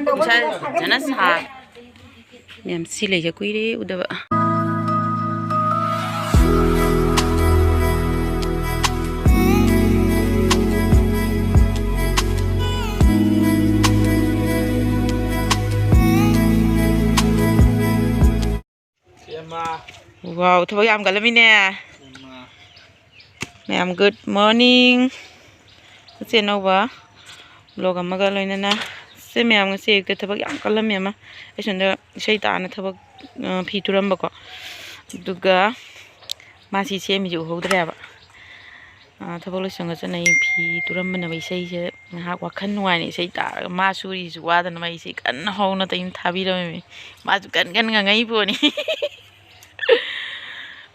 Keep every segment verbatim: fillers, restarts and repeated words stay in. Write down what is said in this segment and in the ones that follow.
ꯅꯨꯡꯁꯥ ꯐꯖꯅ ꯁꯥ꯫ ꯃꯌꯥꯝ ꯁꯤ ꯂꯩꯁꯦ ꯀꯨꯏꯔꯦ ꯎꯗꯕ꯫ ꯋꯥꯎ, ꯊꯕꯛ ꯌꯥꯝ ꯀꯜꯂꯝꯃꯤꯅꯦ꯫ ꯃꯌꯥꯝ, good morning꯫ ꯉꯁꯤ ꯑꯅꯧꯕ vlog ꯑꯃꯒ ꯂꯣꯏꯅꯅ꯫ ꯁꯦ ꯃꯌꯥꯝ, ꯉꯁꯤ ꯑꯌꯨꯛꯇ ꯊꯕꯛ ꯌꯥꯝ ꯀꯜꯂꯝꯃꯦ ꯑꯃ꯫ ꯑꯩ ꯁꯣꯝꯗ ꯏꯁꯩ ꯇꯥꯅ ꯊꯕꯛ, ꯑ, ꯐꯤ ꯇꯨꯔꯝꯕꯀꯣ꯫ ꯑꯗꯨꯒ ꯃꯥꯁꯤ ꯁꯦꯝꯃꯤꯁꯦ ꯎꯍꯧꯗ꯭ꯔꯦꯕ꯫ ꯑ, ꯊꯕꯛ ꯂꯣꯏꯁꯪꯒ ꯆꯠꯅꯩ, ꯐꯤ ꯇꯨꯔꯝꯕꯅꯦꯕ꯫ ꯏꯁꯩꯁꯦ ꯉꯥꯏꯍꯥꯛ ꯋꯥꯈꯜ ꯅꯨꯡꯉꯥꯏꯅ ꯏꯁꯩ ꯇꯥꯔꯒ ꯃꯥ ꯁꯨꯔꯤꯁꯤ ꯋꯥꯗꯅꯕ ꯏꯁꯩ ꯀꯟꯅ ꯍꯧꯅ ꯇꯩꯅ ꯊꯥꯕꯤꯔꯝꯃꯤꯃꯤ꯫ ꯃꯥꯁꯨ ꯀꯟ ꯀꯟ ꯉꯪꯉꯛꯏ ꯄꯣꯠꯅꯤ꯫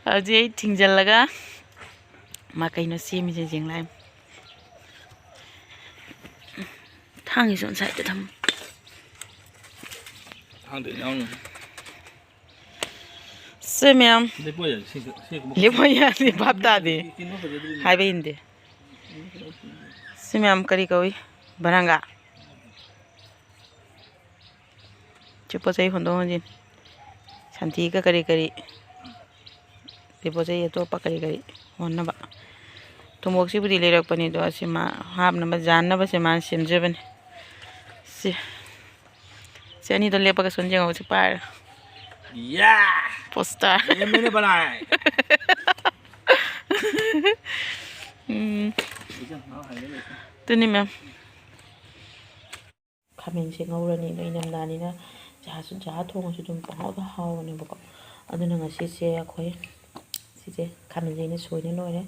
ꯍꯧꯖꯤꯛ ꯑꯩ ꯊꯤꯡꯖꯤꯜꯂꯒ ꯃꯥ ꯀꯩꯅꯣ ꯁꯦꯝꯃꯤꯁꯦ ꯌꯦꯡ ꯂꯥꯛꯏ꯫ ꯊꯥꯡꯒꯤꯁꯨ ꯉꯁꯥꯏꯗ ꯊꯝꯃꯨ꯫ ꯊꯥꯡꯗ ꯌꯥꯎꯅ꯫ ꯁꯦ ꯃꯌꯥꯝ꯫ ꯂꯦꯞꯄꯣ ꯌꯥ, ꯁꯤ, ꯁꯤ ꯀꯨꯝꯕ ꯂꯦꯞꯄꯣ ꯌꯥ, ꯁꯤ ꯚꯥꯞ ꯇꯥꯗꯦ꯫ ꯀꯩꯅꯣ ꯐꯖꯗ꯭ꯔꯤꯅꯦ꯫ ꯍꯥꯏꯕ ꯏꯟꯗꯦ꯫ ꯁꯤ ꯃꯌꯥꯝ ꯀꯔꯤ ꯀꯧꯏ? ꯕꯔꯪꯒꯥ꯫ ꯁꯤ ꯄꯣꯠ ꯆꯩ ꯍꯣꯟꯗꯣꯛ ꯍꯣꯟꯖꯤꯟ꯫ ꯁꯟꯊꯤꯒ ꯀꯔꯤ ꯀꯔꯤ꯫ ꯁꯤ ꯄꯣꯠ ꯆꯩ ꯑꯇꯣꯞꯄ ꯀꯔꯤ ꯀꯔꯤ ꯍꯣꯟꯅꯕ꯫ ꯊꯨꯝꯃꯣꯛꯁꯤꯕꯨꯗꯤ ꯂꯩꯔꯛꯄꯅꯤ, ꯑꯗꯣ ꯑꯁꯤ ꯃꯥ ꯍꯥꯞꯅꯕ, ꯌꯥꯟꯅꯕꯁꯦ ꯃꯥꯅ ꯁꯦꯝꯖꯕꯅꯤ꯫ ꯁꯤ꯫ ꯁꯤ ꯑꯅꯤꯗꯣ ꯂꯦꯞꯄꯒ ꯁꯨꯝ ꯌꯦꯡꯍꯧꯁꯤ ꯄꯥꯏꯔ꯫ ꯌꯥ! ꯄꯣꯁꯇꯔ꯫ ꯌꯦꯡꯕꯅ ꯕꯅꯥꯏ꯫ ꯎꯝ꯫ ꯑꯗꯨꯅꯤ ꯃꯦꯝ꯫ ꯈꯥꯃꯦꯟꯁꯦ ꯉꯧꯔꯅꯤ꯫ ꯑꯗꯣ ꯏꯪꯊꯝꯊꯥꯅꯤꯅ ꯆꯥꯁꯨ, ꯆꯥ ꯊꯣꯡꯉꯁꯨ ꯑꯗꯨꯝ ꯄꯪꯍꯥꯎꯗ ꯍꯥꯎꯕꯅꯦꯕꯀꯣ꯫ ꯑꯗꯨꯅ ꯉꯁꯤꯁꯦ ꯑꯩꯈꯣꯏ ꯁꯤꯁꯦ ꯈꯥꯃꯦꯟꯁꯦ ꯑꯩꯅ ꯁꯣꯏꯅ ꯂꯣꯏꯔꯦ꯫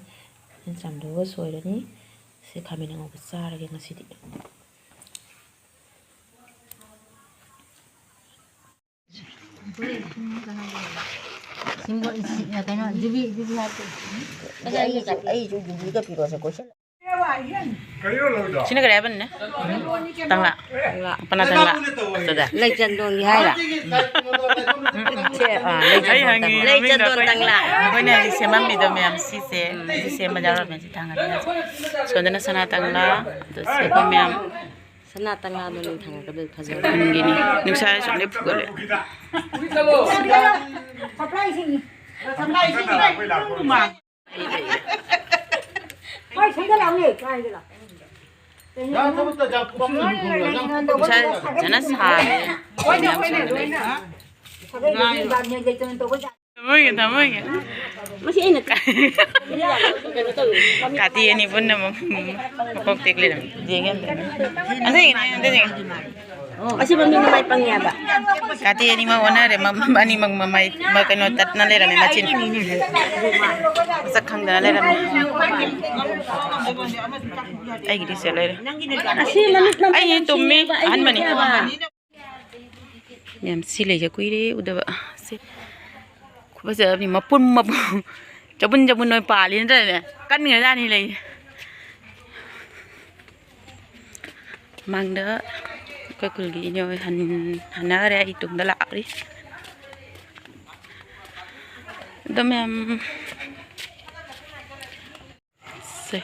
ꯑꯩꯅ ꯆꯥꯝꯊꯣꯛꯑꯒ ꯁꯣꯏꯔꯅꯤ꯫ ꯁꯤ ꯈꯥꯃꯦꯟ ꯑꯉꯧꯕ ꯆꯥꯔꯒꯦ ꯉꯁꯤꯗꯤ꯫ ꯀꯩꯅꯣ, ꯖꯤꯕꯤ, ꯖꯤꯕꯤ ꯍꯥꯞꯄꯦ꯫ ꯑꯩꯁꯨ, ꯑꯩꯁꯨ ꯖꯤꯕꯤꯒ ꯄꯤꯔꯛꯑꯣꯁꯦ, ꯀꯣꯏꯁꯜꯂꯦ꯫ ꯁꯤꯅ ꯀꯔꯤ ꯍꯥꯏꯕꯅꯤꯅꯦ? ꯇꯪꯂꯥ꯫ ꯇꯪꯂꯥ꯫ ꯄꯅꯥ ꯇꯪꯂꯥ꯫ ꯂꯩꯆꯟꯗꯣꯟꯒꯤ ꯍꯥꯏꯔ? ꯁꯦ, ꯑꯥ, ꯂꯩ ꯑꯩ ꯆꯟꯗꯣꯟ ꯍꯪꯉꯤ, ꯇꯪꯂꯥ꯫ ꯃꯃꯤꯡꯗꯣ ꯑꯩꯈꯣꯏ ꯑꯩꯈꯣꯏꯅ ꯍꯧꯖꯤꯛ ꯁꯦꯝꯃꯝꯃꯤꯗꯣ ꯃꯌꯥꯝ ꯁꯤꯁꯦ, ꯁꯤ ꯁꯦꯝꯕ ꯌꯥꯎꯔꯝꯃꯦ, ꯁꯤ ꯊꯥꯡꯒꯠꯂꯒ꯫ ꯁꯣꯝꯗꯅ ꯁꯅꯥ ꯇꯪꯂꯥ, ꯑꯗꯣ ꯁꯤ ꯑꯩꯈꯣꯏ ꯃꯌꯥꯝ꯫ ꯁꯅꯥ ꯇꯪꯂꯥꯗꯣ ꯅꯤꯡꯊꯪ ꯀꯗꯣꯏ ꯐꯖꯕ꯫ ꯈꯨꯟꯒꯤꯅꯤ꯫ ꯅꯨꯡꯁꯥ ꯁꯣꯝꯗ ꯐꯨꯒꯠꯂꯦ꯫ ꯅꯨꯡꯁꯥ ꯐꯖꯅ ꯁꯥꯔꯦ꯫ ꯊꯝꯃꯣꯏꯒꯦ, ꯊꯝꯃꯣꯏꯒꯦ꯫ ꯃꯁꯤ ꯑꯩꯅ ꯀꯥꯇꯤ ꯑꯅꯤ ꯄꯨꯟꯅ ꯃ-, ꯃꯀꯣꯛ ꯇꯦꯛ ꯂꯩꯔꯝꯃꯤ꯫ ꯌꯦꯡꯒꯦ ꯑꯝꯇ꯫ ꯑꯝꯇ ꯌꯦꯡꯒꯦ, ꯑꯝꯇ ꯌꯦꯡꯒꯦ꯫ ꯑꯁꯤ ꯃꯃꯤꯡ ꯃꯃꯥꯏ ꯄꯪꯉꯦ ꯍꯥꯏꯕ꯫ ꯀꯥꯇꯤ ꯑꯅꯤꯃꯛ ꯑꯣꯟꯅꯔꯦ꯫ ꯃ-, ꯑꯅꯤꯃꯛ ꯃꯃꯥꯏ, ꯃ-, ꯀꯩꯅꯣ ꯇꯠꯅ ꯂꯩꯔꯝꯃꯦ, ꯃꯆꯤꯟ꯫ ꯃꯁꯛ ꯈꯪꯗꯅ ꯂꯩꯔꯝꯃꯦ꯫ ꯑꯩꯒꯤꯗꯤ ꯁꯦ ꯂꯩꯔꯦ꯫ ꯑꯁꯤ ꯃꯃꯤꯠ ꯃꯃꯥꯏ ꯑꯩ ꯇꯨꯝꯃꯤ꯫ ꯄꯪꯉꯦ ꯍꯥꯏꯕ꯫ ꯑꯍꯟꯕꯅꯤ꯫ ꯃꯌꯥꯝ ꯁꯤ ꯂꯩꯁꯦ ꯀꯨꯏꯔꯦ ꯎꯗꯕ꯫ ꯁꯦ ꯈꯨꯐꯖꯕꯅꯤ, ꯃꯄꯨꯟ ꯃꯄꯨꯟ, ꯆꯕꯨꯟ ꯆꯕꯨꯟ ꯑꯣꯏ ꯄꯥꯜꯂꯤ ꯅꯠꯇ꯭ꯔꯅꯦ? ꯀꯟꯈ꯭ꯔꯖꯥꯠꯅꯤ ꯂꯩ꯫ ꯃꯥꯡꯗ ꯑꯩꯈꯣꯏ ꯈꯨꯜꯒꯤ ꯏꯅꯦ ꯍꯣꯏ ꯍꯟ-, ꯍꯟꯅꯈ꯭ꯔꯦ, ꯑꯩ ꯇꯨꯡꯗ ꯂꯥꯛꯂꯤ꯫ ꯑꯗꯣ ꯃꯌꯥꯝ, ꯁꯦ꯫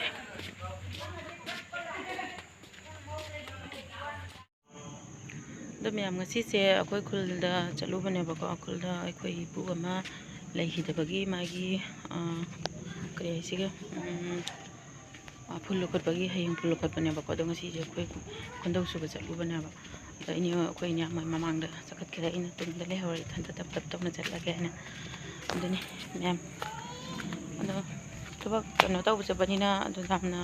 ꯑꯗꯣ ꯃꯌꯥꯝ, ꯉꯁꯤꯁꯦ ꯑꯩꯈꯣꯏ ꯈꯨꯜꯗ ꯆꯠꯂꯨꯕꯅꯦꯕꯀꯣ꯫ ꯈꯨꯜꯗ ꯑꯩꯈꯣꯏ ꯏꯄꯨ ꯑꯃ ꯂꯩꯈꯤꯗꯕꯒꯤ ꯃꯥꯒꯤ, ꯑ, ꯀꯔꯤ ꯍꯥꯏꯁꯤꯒꯦ, ꯎꯝ, ꯑ, ꯐꯨꯜ ꯂꯧꯈꯠꯄꯒꯤ, ꯍꯌꯦꯡ ꯐꯨꯜ ꯂꯧꯈꯠꯄꯅꯦꯕꯀꯣ꯫ ꯑꯗꯣ ꯉꯁꯤꯁꯦ ꯑꯩꯈꯣꯏ ꯈꯨꯟꯗꯧ ꯁꯨꯕ ꯆꯠꯂꯨꯕꯅꯦꯕ꯫ ꯑꯗꯣ ꯏꯅꯦ, ꯑꯩꯈꯣꯏ ꯏꯅꯦ ꯃꯣꯏ ꯃꯃꯥꯡꯗ ꯆꯠꯈꯠꯈ꯭ꯔꯦ, ꯑꯩꯅ ꯇꯨꯡꯗ ꯂꯩꯍꯧꯔꯦ, ꯏꯊꯟꯇ ꯇꯞ ꯇꯞ ꯇꯞꯅ ꯆꯠꯂꯒꯦ ꯍꯥꯏꯅ꯫ ꯑꯗꯨꯅꯤ ꯃꯌꯥꯝ꯫ ꯑꯗꯣ ꯊꯕꯛ ꯀꯩꯅꯣ ꯇꯧꯕ ꯆꯠꯄꯅꯤꯅ ꯑꯗꯨ ꯌꯥꯝꯅ,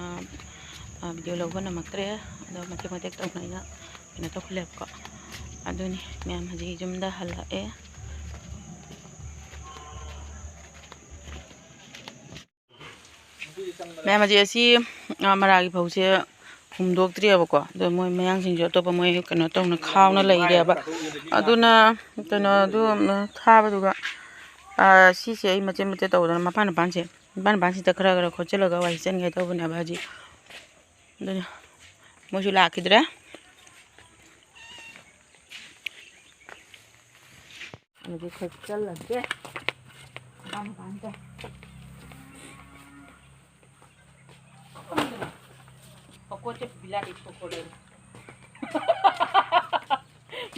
ꯑ, ꯚꯤꯗꯤꯑꯣ ꯂꯧꯕ ꯉꯝꯃꯛꯇ꯭ꯔꯦ꯫ ꯑꯗꯣ ꯃꯇꯦꯛ ꯃꯇꯦꯛ ꯇꯧꯅ ꯑꯩꯅ ꯀꯩꯅꯣ ꯇꯧꯈꯠꯂꯦꯕꯀꯣ꯫ ꯑꯗꯨꯅꯤ ꯃꯌꯥꯝ ꯍꯧꯖꯤꯛ ꯌꯨꯝꯗ ꯍꯜꯂꯛꯑꯦ꯫ ꯃꯌꯥꯝ ꯍꯧꯖꯤꯛ ꯑꯁꯤ, ꯑ, ꯃꯔꯥꯒꯤ ꯐꯧꯁꯦ ꯍꯨꯝꯗꯣꯛꯇ꯭ꯔꯤꯑꯕꯀꯣ꯫ ꯑꯗꯣ ꯃꯣꯏ ꯃꯌꯥꯡꯁꯤꯡꯁꯨ ꯑꯇꯣꯞꯄ ꯃꯣꯏ ꯀꯩꯅꯣ ꯇꯧꯅ ꯈꯥꯎꯅ ꯂꯩꯔꯦꯕ꯫ ꯑꯗꯨꯅ ꯀꯩꯅꯣꯗꯨ, ꯎꯝ, ꯊꯥꯕꯗꯨꯒ, ꯑ, ꯁꯤꯁꯦ ꯑꯩ ꯃꯆꯦꯠ ꯃꯆꯦꯠ ꯇꯧꯗꯅ ꯃꯄꯥꯟ ꯃꯄꯥꯟꯁꯦ, ꯃꯄꯥꯟ ꯃꯄꯥꯟꯁꯤꯗ ꯈꯔ ꯈꯔ ꯈꯣꯠꯆꯤꯜꯂꯒ ꯋꯥꯏ ꯁꯤꯠꯆꯟꯒꯦ ꯇꯧꯕꯅꯦꯕ ꯍꯧꯖꯤꯛ꯫ ꯑꯗꯨꯅ ꯃꯣꯏꯁꯨ ꯂꯥꯛꯈꯤꯗ꯭ꯔꯦ꯫ ꯑꯗꯨ ꯈꯔ ꯆꯜꯂꯒꯦ꯫ ꯃꯄꯥꯟ ꯃꯄꯥꯟꯗ꯫ ꯃꯀꯣꯛꯁꯦ ꯕꯤꯂꯥꯇꯤ ꯊꯣꯛꯄ ꯂꯩ꯫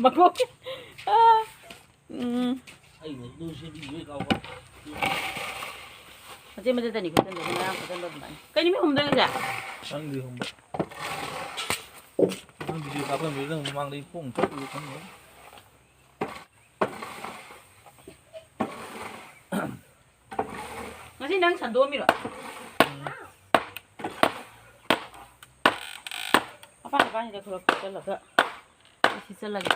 ꯃꯀꯣꯛ꯫ ꯑꯥ꯫ ꯎꯝ꯫ ꯑꯩ ꯃꯗꯨ ꯁꯦꯝꯕꯤꯌꯨ ꯀꯥꯎꯕ꯫ ꯃꯆꯦꯠ ꯃꯆꯦꯠꯇꯅꯤ ꯈꯨꯠꯆꯟꯗꯣꯏꯁꯦ, ꯉꯔꯥꯡ ꯈꯨꯠꯆꯟꯕ ꯑꯗꯨꯃꯥꯏꯅ꯫ ꯀꯩ ꯅꯨꯃꯤꯠ ꯍꯨꯝꯗꯣꯏꯅꯣꯁꯦ? ꯈꯪꯗꯦ ꯍꯨꯝꯕ꯫ ꯅꯪ ꯚꯤꯗꯤꯑꯣ ꯀꯥꯞꯄꯝꯃꯤꯗꯨ ꯅꯪ ꯃꯃꯥꯡꯗ ꯑꯩ ꯈꯣꯡ ꯆꯠꯂꯨꯕ ꯈꯪꯗꯦ꯫ ꯉꯁꯤ ꯅꯪ ꯁꯟꯗꯣꯛꯑꯝꯃꯤꯔꯣ? ꯎꯝ꯫ ꯃꯄꯥꯟ ꯃꯄꯥꯟꯁꯤꯗ ꯈꯔ ꯈꯣꯠꯆꯜꯂꯒ ꯑꯩ ꯁꯤ ꯆꯠꯂꯒꯦ꯫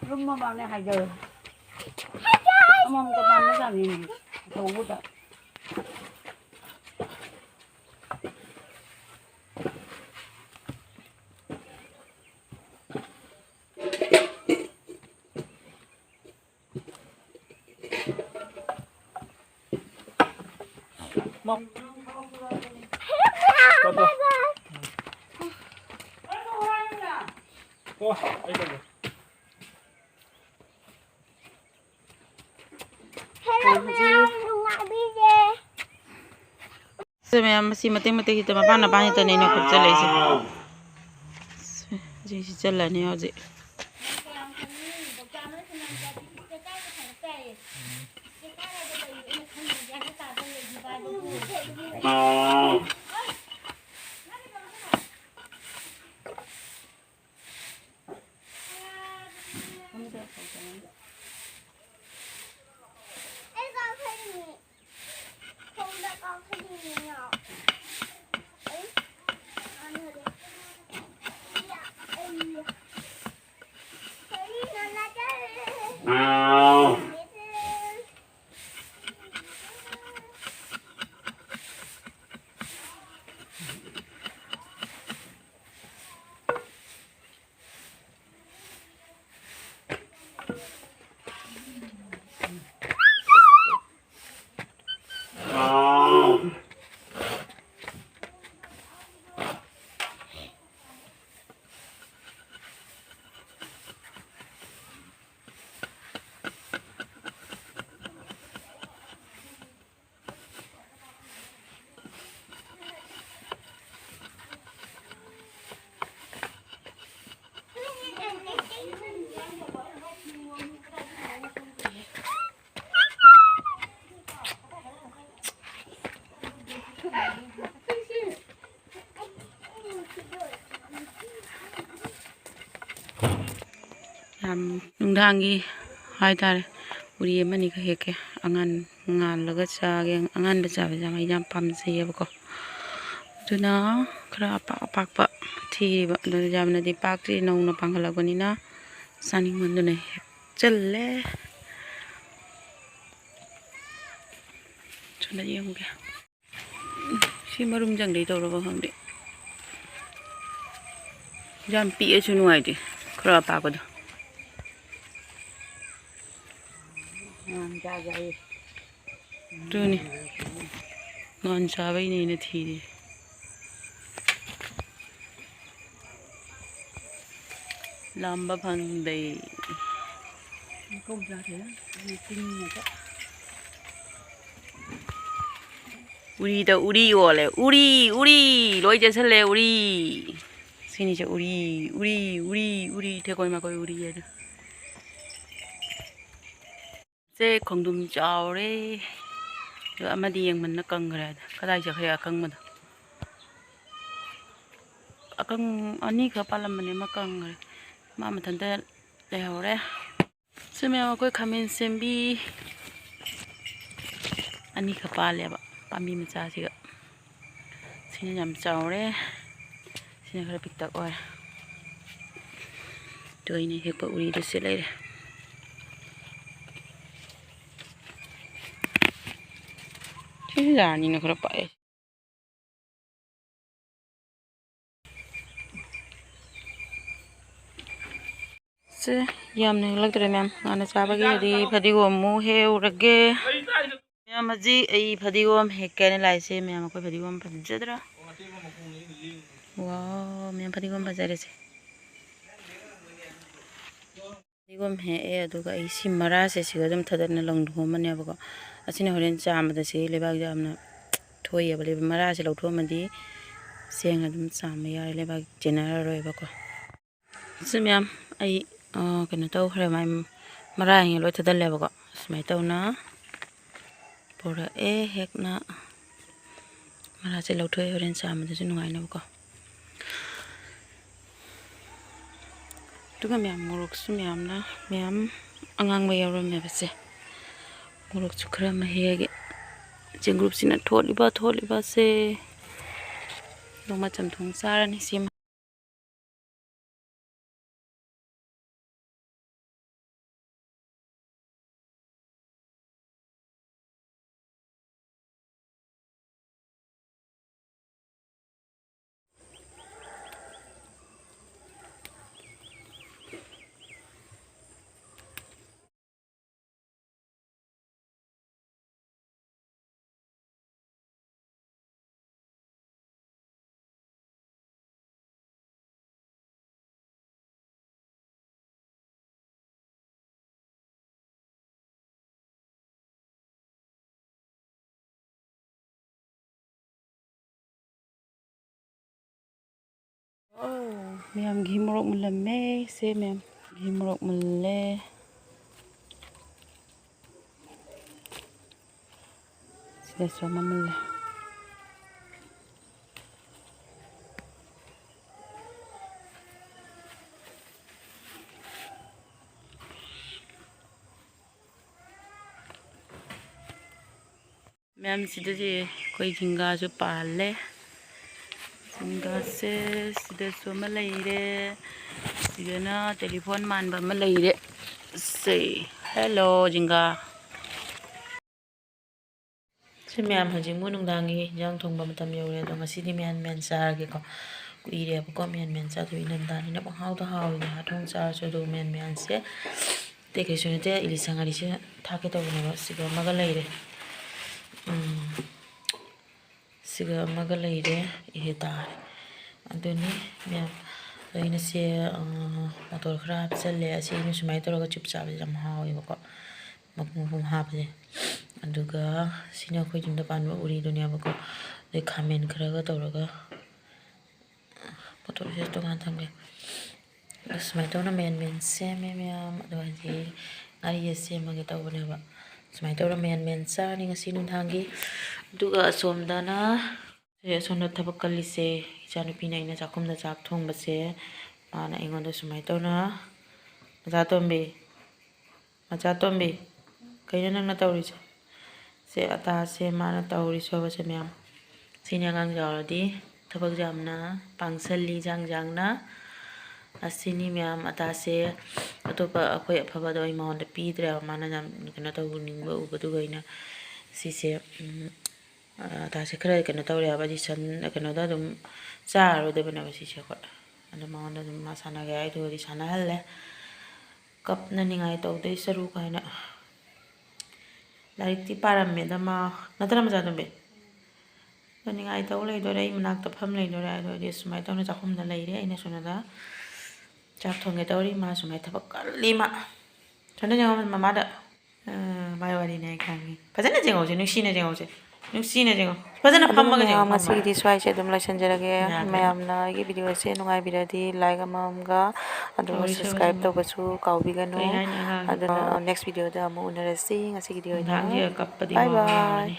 ꯔꯨꯝ ꯃꯃꯥꯡꯅꯦ ꯍꯥꯏꯖꯔꯣ꯫ ꯑꯃꯃꯝ ꯇꯣꯉꯥꯟꯕ ꯖꯥꯠꯅꯤꯅꯦ ꯊꯧꯕꯗ꯫ ꯁꯦ ꯃꯌꯥꯝ, ꯃꯁꯤ ꯃꯇꯦꯛ ꯃꯇꯦꯛ ꯈꯤꯇ, ꯃꯄꯥꯟ ꯃꯄꯥꯟ ꯈꯤꯇꯅꯦ ꯑꯩꯅ ꯈꯨꯠꯆꯜꯂꯛꯏꯁꯦ꯫ ꯁꯤ, ꯁꯤ ꯆꯜꯂꯅꯤ ꯍꯧꯖꯤꯛ꯫ ꯅꯨꯡꯗꯥꯡꯒꯤ ꯍꯥꯏꯇꯥꯔꯦ, ꯎꯔꯤ ꯑꯃꯅꯤꯒ ꯍꯦꯛꯀꯦ꯫ ꯑꯉꯥꯟ ꯉꯥꯜꯂꯒ ꯆꯥꯒꯦ꯫ ꯑꯉꯥꯟꯕ ꯆꯥꯕꯁꯦ ꯌꯥꯝ, ꯑꯩ ꯌꯥꯝ ꯄꯥꯝꯖꯩꯌꯦꯕꯀꯣ꯫ ꯑꯗꯨꯅ ꯈꯔ ꯑꯄꯥꯛ ꯑꯄꯥꯛꯄ ꯊꯤꯔꯤꯕ꯫ ꯑꯗꯨ ꯌꯥꯝꯅꯗꯤ ꯄꯥꯛꯇ꯭ꯔꯤ, ꯅꯧꯅ ꯄꯥꯟꯈꯠꯂꯛꯄꯅꯤꯅ ꯆꯥꯅꯤꯡꯃꯟꯗꯨꯅ ꯍꯦꯛꯆꯜꯂꯦ꯫ ꯁꯣꯝꯗ ꯌꯦꯡꯉꯨꯒꯦ꯫ ꯁꯤ ꯃꯔꯨꯝ ꯆꯪꯗꯩ ꯇꯧꯔꯕ ꯈꯪꯗꯦ꯫ ꯌꯥꯝ ꯄꯤꯛꯑꯁꯨ ꯅꯨꯡꯉꯥꯏꯇꯦ, ꯈꯔ ꯑꯄꯥꯛꯄꯗꯣ꯫ ꯑꯗꯨꯅꯤ꯫ ꯉꯥꯟ ꯆꯥꯕꯩꯅꯦ ꯑꯩꯅ ꯊꯤꯔꯤ꯫ ꯂꯥꯝꯕ ꯐꯪꯗꯦ꯫ ꯎꯔꯤꯗ ꯎꯔꯤ ꯑꯣꯜꯂꯦ꯫ ꯎꯔꯤ, ꯎꯔꯤ, ꯂꯣꯏ ꯆꯦꯁꯜꯂꯦ, ꯎꯔꯤ꯫ ꯁꯤꯅꯤꯁꯦ ꯎꯔꯤ, ꯎꯔꯤ, ꯎꯔꯤ, ꯎꯔꯤ, ꯊꯦꯀꯣꯏ ꯃꯀꯣꯏ ꯎꯔꯤ ꯍꯥꯏꯗꯣ꯫ ꯁꯦ ꯈꯣꯡꯗ꯭ꯔꯨꯝ ꯆꯥꯎꯔꯦ꯫ ꯑꯗꯣ ꯑꯃꯗꯤ ꯌꯦꯡꯃꯟꯅ ꯀꯪꯈ꯭ꯔꯦ꯫ ꯀꯗꯥꯏ ꯆꯠꯈ꯭ꯔꯦ ꯑꯀꯪꯕꯗꯣ? ꯑꯀꯪ-, ꯑꯅꯤ ꯈꯛ ꯄꯥꯜꯂꯝꯕꯅꯦ, ꯑꯃ ꯀꯪꯈ꯭ꯔꯦ꯫ ꯃꯥ ꯃꯊꯟꯇ ꯂꯩꯍꯧꯔꯦ꯫ ꯁꯤ ꯃꯌꯥꯝ ꯑꯩꯈꯣꯏ ꯈꯥꯃꯦꯟ ꯁꯦꯝꯕꯤ ꯑꯅꯤꯈꯛ ꯄꯥꯜꯂꯦꯕ ꯄꯥꯝꯕꯤ ꯃꯆꯥꯁꯤꯒ꯫ ꯁꯤꯅ ꯌꯥꯝ ꯆꯥꯎꯔꯦ, ꯁꯤꯅ ꯈꯔ ꯄꯤꯛꯇꯛ ꯑꯣꯏꯔꯦ꯫ ꯑꯗꯣ ꯑꯩꯅ ꯍꯦꯛꯄ ꯎꯔꯤꯗꯨ ꯁꯤ ꯂꯩꯔꯦ꯫ ꯁꯤꯁꯨ ꯌꯥꯅꯤꯅ ꯈꯔ ꯄꯥꯛꯑꯦ꯫ ꯁꯦ, ꯌꯥꯝꯅ ꯍꯦꯛꯂꯛꯇ꯭ꯔꯦ ꯃꯌꯥꯝ꯫ ꯉꯥꯅ ꯆꯥꯕꯒꯤ ꯍꯥꯏꯗꯤ ꯐꯗꯤꯒꯣꯝ ꯑꯃꯨꯛ ꯍꯦꯛꯎꯔꯒꯦ꯫ ꯃꯌꯥꯝ, ꯍꯧꯖꯤꯛ ꯑꯩ ꯐꯗꯤꯒꯣꯝ ꯍꯦꯛꯀꯦꯅ ꯂꯥꯛꯏꯁꯦ꯫ ꯃꯌꯥꯝ, ꯑꯩꯈꯣꯏ ꯐꯗꯤꯒꯣꯝ ꯐꯖꯗ꯭ꯔꯥ? ꯋꯥꯎ, ꯃꯌꯥꯝ, ꯐꯗꯤꯒꯣꯝ ꯐꯖꯔꯦꯁꯦ꯫ ꯐꯗꯤꯒꯣꯝ ꯍꯦꯛꯑꯦ, ꯑꯗꯨꯒ ꯑꯩ ꯁꯤ ꯃꯔꯥꯁꯦ ꯁꯤꯒ ꯑꯗꯨꯝ ꯊꯗꯠꯅ ꯂꯪꯊꯣꯛꯑꯝꯕꯅꯦꯕꯀꯣ꯫ ꯑꯁꯤꯅ ꯍꯣꯔꯦꯟ ꯆꯥꯝꯕꯗ ꯁꯤ ꯂꯩꯕꯥꯛ ꯌꯥꯝꯅ ꯊꯣꯛꯑꯦꯕ꯫ ꯂꯩꯕꯥꯛ ꯃꯔꯥꯁꯦ ꯂꯧꯊꯣꯛꯑꯝꯃꯗꯤ ꯆꯦꯡ ꯑꯗꯨꯝ ꯆꯥꯝꯕ ꯌꯥꯔꯦ, ꯂꯩꯕꯥꯛ ꯆꯦꯟꯅꯔꯔꯣꯏꯕꯀꯣ꯫ ꯁꯤ ꯃꯌꯥꯝ ꯑꯩ, ꯑ, ꯀꯩꯅꯣ ꯇꯧꯈ꯭ꯔꯦ, ꯃꯥꯏ ꯃꯔꯥ ꯍꯦꯟꯒꯩ ꯂꯣꯏ ꯊꯗꯜꯂꯦꯕꯀꯣ꯫ ꯁꯨꯃꯥꯏꯅ ꯇꯧꯅ ꯄꯨꯔꯛꯑꯦ ꯍꯦꯛꯅ꯫ ꯃꯔꯥꯁꯦ ꯂꯧꯊꯣꯛꯑꯦ, ꯍꯣꯔꯦꯟ ꯆꯥꯝꯕꯗꯁꯨ ꯅꯨꯡꯉꯥꯏꯅꯕꯀꯣ꯫ ꯑꯗꯨꯒ ꯃꯌꯥꯝ ꯃꯣꯔꯣꯛꯁꯨ ꯃꯌꯥꯝꯅ, ꯃꯌꯥꯝ ꯑꯉꯥꯡꯕ ꯌꯥꯎꯔꯝꯃꯦꯕ ꯁꯦ꯫ ꯃꯣꯔꯣꯛꯁꯨ ꯈꯔ ꯑꯃ ꯍꯦꯛꯑꯒꯦ꯫ ꯆꯦꯡꯒ꯭ꯔꯨꯞꯁꯤꯅ ꯊꯣꯠꯂꯤꯕ, ꯊꯣꯠꯂꯤꯕꯁꯦ꯫ ꯅꯣꯡꯃ ꯆꯝꯊꯣꯡ ꯆꯥꯔꯅꯤ ꯁꯤꯃ꯫ ꯑꯧ, ꯃꯌꯥꯝ ꯘꯤ ꯃꯣꯔꯣꯛ ꯃꯨꯜꯂꯝꯃꯦ꯫ ꯁꯦ ꯃꯌꯥꯝ, ꯘꯤ ꯃꯣꯔꯣꯛ ꯃꯨꯜꯂꯦ꯫ ꯁꯤꯗꯁꯨ ꯑꯃ ꯃꯨꯜꯂꯦ꯫ ꯃꯌꯥꯝ, ꯁꯤꯗꯗꯤ ꯑꯩꯈꯣꯏ ꯖꯤꯡꯒꯥꯁꯨ ꯄꯥꯜꯂꯦ꯫ ꯖꯤꯡꯒꯥꯁꯦ ꯁꯤꯗꯁꯨ ꯑꯃ ꯂꯩꯔꯦ꯫ ꯁꯤꯗꯅ ꯇꯦꯂꯤꯐꯣꯟ ꯃꯥꯟꯕ ꯑꯃ ꯂꯩꯔꯦ꯫ ꯁꯦ, ꯍꯦꯜꯂꯣ, ꯖꯤꯡꯒꯥ꯫ ꯁꯤ ꯃꯌꯥꯝ, ꯍꯧꯖꯤꯛ ꯃꯨꯛ ꯅꯨꯡꯗꯥꯡꯒꯤ ꯏꯟꯖꯥꯡ ꯊꯣꯡꯕ ꯃꯇꯝ ꯌꯧꯔꯦ꯫ ꯑꯗꯣ ꯉꯁꯤꯗꯤ ꯃꯌꯥꯟ ꯃꯌꯥꯟ ꯆꯥꯔꯒꯦꯀꯣ꯫ ꯀꯨꯏꯔꯦꯕꯀꯣ ꯃꯌꯥꯟ ꯃꯌꯥꯟ ꯆꯥꯗꯕ꯫ ꯏꯪꯊꯝꯊꯥꯅꯤꯅ ꯄꯪꯍꯥꯎꯗ ꯍꯥꯎꯋꯤꯗꯅ ꯊꯣꯡ ꯆꯥꯔꯁꯨ꯫ ꯑꯗꯨ ꯃꯌꯥꯟ ꯃꯌꯥꯟꯁꯦ ꯑꯇꯩ ꯀꯩꯁꯨ ꯅꯠꯇꯦ, ꯏꯂꯤꯁꯥ ꯉꯥꯔꯤꯁꯦ ꯊꯥꯛꯀꯦ ꯇꯧꯕꯅꯦꯕ꯫ ꯁꯤꯒ ꯑꯃꯒ ꯂꯩꯔꯦ꯫ ꯎꯝ꯫ ꯁꯤꯒ ꯑꯃꯒ ꯂꯩꯔꯦ꯫ ꯏꯍꯦ ꯇꯥꯔꯦ꯫ ꯑꯗꯨꯅꯤ ꯃꯌꯥꯝ, ꯑꯩꯅ ꯁꯦ, ꯑ, ꯃꯣꯇꯣꯔ ꯈꯔ ꯍꯥꯞꯆꯜꯂꯦ꯫ ꯑꯁꯤ ꯑꯩꯅ ꯁꯨꯃꯥꯏꯅ ꯇꯧꯔꯒ ꯆꯨꯞ ꯆꯥꯕꯁꯦ ꯌꯥꯝ ꯍꯥꯎꯋꯦꯕꯀꯣ꯫ ꯃꯄꯨꯝ ꯃꯄꯨꯝ ꯍꯥꯞꯄꯁꯦ꯫ ꯑꯗꯨꯒ ꯁꯤꯅ ꯑꯩꯈꯣꯏ ꯌꯨꯝꯗ ꯄꯥꯟꯕ ꯎꯔꯤꯗꯨꯅꯦꯕꯀꯣ꯫ ꯑꯗꯩ ꯈꯥꯃꯦꯟ ꯈꯔꯒ ꯇꯧꯔꯒ ꯃꯣꯇꯣꯔꯁꯦ ꯇꯣꯉꯥꯟ ꯊꯝꯒꯦ꯫ ꯑꯁ, ꯁꯨꯃꯥꯏꯅ ꯇꯧꯅ ꯃꯦꯟ ꯃꯦꯟ ꯁꯦꯝꯃꯦ ꯃꯌꯥꯝ꯫ ꯑꯗꯣ ꯍꯧꯖꯤꯛ ꯉꯥꯔꯤꯁꯦ ꯁꯦꯝꯃꯒꯦ ꯇꯧꯕꯅꯦꯕ꯫ ꯁꯨꯃꯥꯏꯅ ꯇꯧꯔ ꯃꯦꯟ ꯃꯦꯟ ꯆꯥꯔꯅꯤ ꯉꯁꯤ ꯅꯨꯡꯗꯥꯡꯒꯤ꯫ ꯑꯗꯨꯒ ꯑꯁꯣꯝꯗꯅ, ꯁꯦ, ꯑꯁꯣꯝꯗ ꯊꯕꯛ ꯀꯜꯂꯤꯁꯦ ꯏꯆꯥꯅꯨꯄꯤꯅ꯫ ꯑꯩꯅ ꯆꯥꯛꯈꯨꯝꯗ ꯆꯥꯛ ꯊꯣꯡꯕꯁꯦ ꯃꯥꯅ ꯑꯩꯉꯣꯟꯗ ꯁꯨꯃꯥꯏꯅ ꯇꯧꯅ, "ꯃꯆꯥꯇꯣꯝꯕꯤ, ꯃꯆꯥꯇꯣꯝꯕꯤ, ꯀꯩꯅꯣ ꯅꯪꯅ ꯇꯧꯔꯤꯁꯦ?" ꯁꯦ ꯑꯇꯥꯁꯦ ꯃꯥꯅ ꯇꯧꯔꯤ ꯁꯣꯕꯁꯦ ꯃꯌꯥꯝ꯫ ꯁꯤꯅꯤ ꯑꯉꯥꯡ ꯆꯥꯎꯔꯗꯤ ꯊꯕꯛꯁꯦ ꯌꯥꯝꯅ ꯄꯥꯡꯁꯜꯂꯤ ꯖꯥꯡ ꯖꯥꯡꯅ꯫ ꯑꯁꯤꯅꯤ ꯃꯌꯥꯝ ꯑꯇꯥꯁꯦ꯫ ꯑꯇꯣꯞꯄ ꯑꯩꯈꯣꯏ ꯑꯐꯕꯗꯣ ꯑꯩ ꯃꯉꯣꯟꯗ ꯄꯤꯗ꯭ꯔꯦꯕ꯫ ꯃꯥꯅ ꯌꯥꯝ ꯀꯩꯅꯣ ꯇꯧꯅꯤꯡꯕ ꯎꯕꯗꯨꯒ ꯑꯩꯅ ꯁꯤꯁꯦ, ꯎꯝ, ꯑꯇꯥꯁꯦ ꯈꯔ ꯀꯩꯅꯣ ꯇꯧꯔꯦ ꯍꯥꯏꯕ, ꯍꯥꯏꯗꯤ ꯁꯟ ꯀꯩꯅꯣꯗ ꯑꯗꯨꯝ ꯆꯥꯔꯔꯣꯏꯗꯕꯅꯦꯕ ꯁꯤꯁꯦ ꯑꯩꯈꯣꯏ꯫ ꯑꯗꯣ ꯃꯉꯣꯟꯗ ꯑꯗꯨꯝ ꯃꯥ ꯁꯥꯟꯅꯒꯦ ꯍꯥꯏꯗꯨꯒꯗꯤ ꯁꯥꯟꯅꯍꯜꯂꯦ꯫ ꯀꯞꯅꯅꯤꯡꯉꯥꯏ ꯇꯧꯗꯣꯏ ꯁꯔꯨꯛ ꯍꯥꯏꯅ꯫ ꯂꯥꯏꯔꯤꯛꯇꯤ ꯄꯥꯔꯝꯃꯦꯗ ꯃꯥ, ꯅꯠꯇ꯭ꯔ ꯃꯆꯥꯇꯣꯝꯕꯤ? ꯑꯗꯣ ꯅꯤꯡꯉꯥꯏ ꯇꯧ ꯂꯩꯗꯣꯔꯦ, ꯑꯩ ꯃꯅꯥꯛꯇ ꯐꯝ ꯂꯩꯗꯣꯔꯦ꯫ ꯑꯗꯨ ꯑꯣꯏꯔꯗꯤ ꯁꯨꯃꯥꯏꯅ ꯇꯧꯅ ꯆꯥꯛꯈꯨꯝꯗ ꯂꯩꯔꯦ, ꯑꯩꯅ ꯁꯣꯝꯗ ꯆꯥꯛ ꯊꯣꯡꯒꯦ ꯇꯧꯔꯤ, ꯃꯥ ꯁꯨꯃꯥꯏꯅ ꯊꯕꯛ ꯀꯜꯂꯤ ꯃꯥ꯫ ꯁꯣꯝꯗ ꯌꯦꯡꯉꯣ ꯃꯃꯥꯗ꯫ ꯑ, ꯃꯥꯏ ꯋꯥꯔꯤꯅꯦ ꯑꯩ ꯈꯪꯉꯤ꯫ ꯐꯖꯅ ꯌꯦꯡꯍꯧꯁꯦ, ꯅꯨꯡꯁꯤꯅ ꯌꯦꯡꯍꯧꯁꯦ, ꯅꯨꯡꯁꯤꯅ ꯌꯦꯡꯉꯣ꯫ ꯐꯖꯅ ꯑꯗꯨꯅ ꯐꯝꯃꯒ ꯃꯌꯥꯝ ꯌꯦꯡꯉꯣ, ꯐꯝꯃꯒ꯫ ꯉꯁꯤꯒꯤꯗꯤ ꯁ꯭ꯋꯥꯏꯁꯦ ꯑꯗꯨꯝ ꯂꯣꯏꯁꯤꯟꯖꯔꯒꯦ꯫ ꯌꯥꯔꯦ꯫ ꯃꯌꯥꯝꯅ ꯑꯩꯒꯤ ꯚꯤꯗꯤꯑꯣꯁꯦ ꯅꯨꯡꯉꯥꯏꯕꯤꯔꯗꯤ ꯂꯥꯏꯛ ꯑꯃꯃꯝꯒ, ꯑꯗꯨꯒ ꯁꯣꯔꯤ, ꯁꯣꯔꯤ, ꯁꯕꯁꯀ꯭ꯔꯥꯏꯕ ꯁꯣꯔꯤ꯫ ꯇꯧꯕꯁꯨ ꯀꯥꯎꯕꯤꯒꯅꯨ꯫ ꯀꯩ ꯍꯥꯏꯅꯤ ꯑꯉꯥꯡꯁꯤꯅ? ꯑꯗꯨꯅ ꯅꯦꯛꯁ ꯚꯤꯗꯤꯑꯣꯗ ꯑꯃꯨꯛ ꯎꯅꯔꯁꯤ꯫ ꯉꯁꯤꯒꯤꯗꯤ ꯑꯣꯏꯅ ꯅꯨꯡꯗꯥꯡꯁꯤꯗ ꯀꯞꯄꯗꯤ ꯕꯥꯏ ꯃꯃꯥ ꯕꯥꯏ꯫ ꯃꯥꯅꯤ꯫